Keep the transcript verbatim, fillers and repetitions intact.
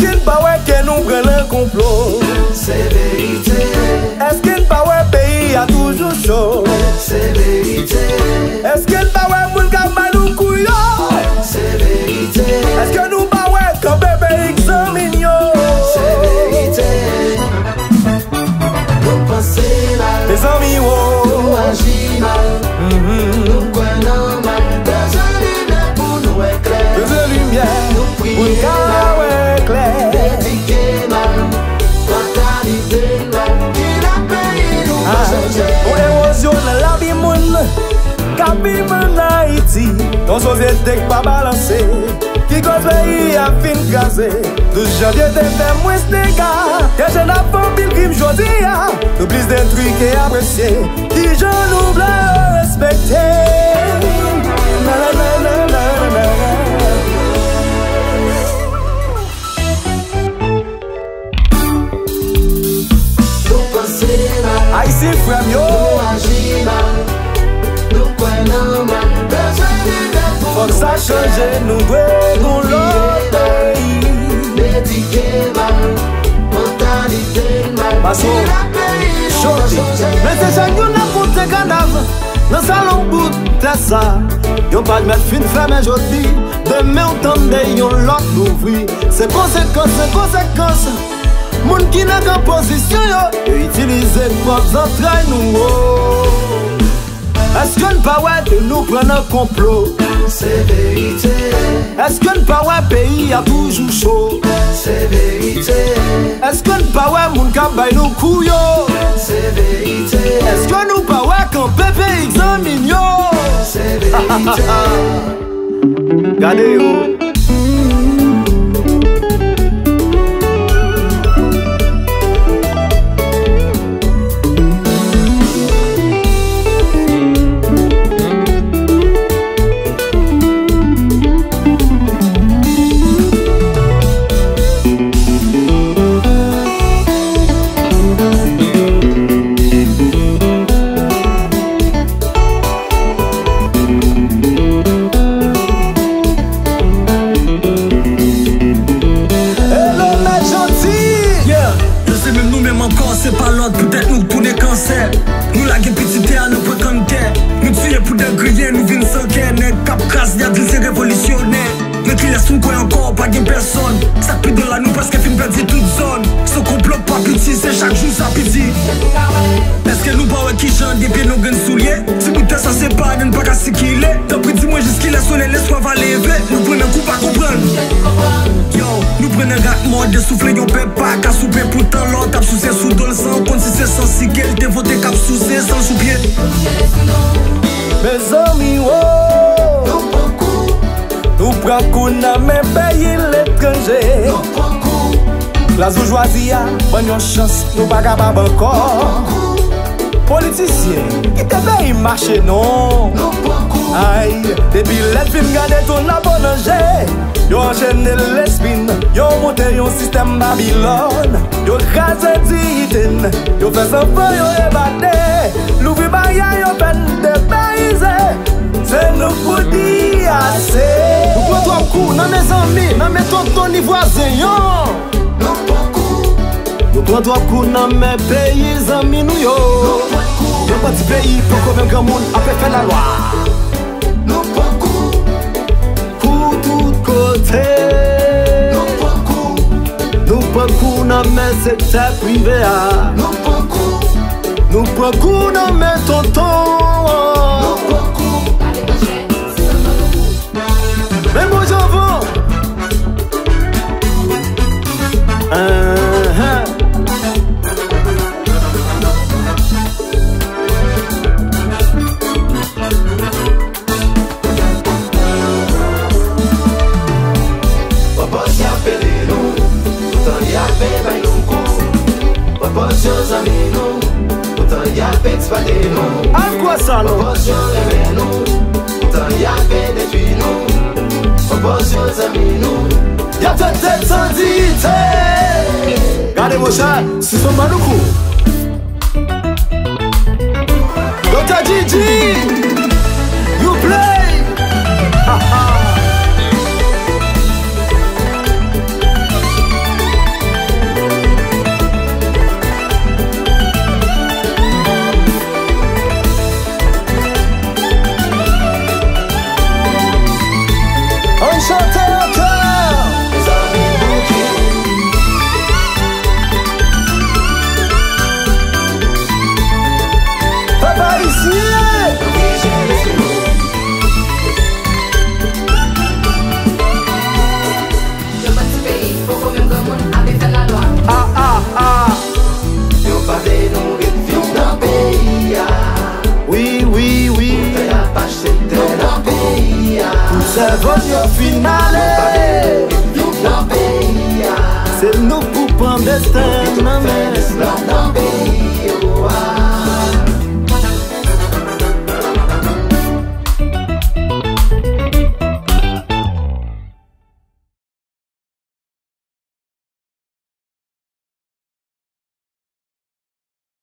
Èske n pa wè ke nou pran nan konplo? Se verite. Èske n pa wè peyi a toujou cho? Se verite. Èske n pa wè moun k ap bay nou kou yo? Se verite. Èske nou pa wè kanpe peyi k zanmi n yo? Se verite. Nou panse mal. Mezanmi, wo. Nou aji mal. Mhm. Nou kwè nan mal. Bezwen limyè pou nou wè klè. Bezwen limyè pou n ka wè klè. Edike mal. Mantalite mal. Ki la peyi nou pa chanje. Yon ewozyon nan lavi moun k ap viv ann Ayiti. Yon sosyete k pa balanse. Ki koz peyi a fin kraze. Douz janvye te fè mwens dega. Dè jèn ap fè anpil krim jodi a. Nou plis detwi ke apresye. Kijan nou vle yo respekte? Nananana. Nou panse mal. Ayisyen frè m yo. Nou aji mal. Nou kwè nan mal. Bezwen limyè pou fòk sa chanje. Nou dwe gon lòt peyi. Edike mal. Mantalite mal. Paske chante. Men se jèn yo n ap monte kanav nan salon bout tè sa. Yon paj mèt fin fèmen jodi. Demen w tande yon lòt louvri. Se konsekans, se konsekans. Moun ki nan gran pozisyon yo, yo itilize pwòp zantray nou, o. Èske n pa wè ke nou pran nan konplo? Se verite. Èske n pa wè peyi a toujou cho? Se verite. Èske n pa wè moun k ap bay nou kou yo? Se verite. Èske nou pa wè kanpe peyi k zanmi n yo? Se verite. Gade yo. Hello, Mèt Janti! Yeah, yo se menm nou menm ankò, se pa lòt, poutèt nou k tounen kansè. Nou lage pitit tè a nan pwen kanntè. Nou tiye pou dè griyen, nou vin san kè. Nèg k ap kraz, y ap di l se revolisyonè. Men kilès nou kwè ankò? Pa gen pèsòn. Sa k pi dwòl la, nou prèske fin pèdi tout zòn. Se konplo k pa piti, se chak jou sa piti. Èske nou pa wè kijan de pye nou grenn soulye? Ti bout tè sa se pa nou, n pa ka sikile. Tanpri di mwen jis kilè solèy lespwa va leve. Nou pran nan kou pa konprann. Yo, nou pran nan rat mò, de soufle yon pèp pa ka soupe. Poutan lè w t ap souse sou do l san w konn si se san sik ke l te vote k ap souse san l sou pye. Mezanmi, wo! Nou pran kou. Nou pran kou nan men peyi letranje. Nou pran kou. Klas boujwazi a, ban n yon chans, nou pa kapab ankò. Nou pran kou. Politisyen, kite peyi mache non. Nou pran kou. Ay, depi lè n fin gade tou n ap an danje. Yo anchene lespri n, yo monte yon sistèm Babilòn. Yo kraze diyite n, yo fè zanfan yo evade. Louvri baryè yo fè n depeyize. Se nou k pou di ase. Nou pran twòp kou nan men zanmi, nan men tonton ni vwazen yo. Nou pran kou. Nou pran twòp kou nan men peyi zanmi nou yo. Nou pran kou. Yon pati peyi poko menm granmoun ap fè lalwa. Nou pran kou. Kou tout kote. Nou pran kou. Nou pran kou nan men sektè prive a. Nou pran kou. Nou pran kou nan men tonton an. Nou pran kou. Men bon jan van. Ahan. Pòpòz y ap pede nou, poutan y ape bay nou kou. Pòpòz yo zanmi nou, poutan y ape eksplwate nou. Al kwè sa non. Pòpòz yo renmen nou, poutan y ape detwi nou. Pòpòz yo zanmi nou, y ap fè tèt san diyite. Gade monchè, si son ban nou kou. Doktè Djidji, you play. Ha, ha. Rèv yo fin ale. Nou pran peyi a. Se nou pou pran desten nan men.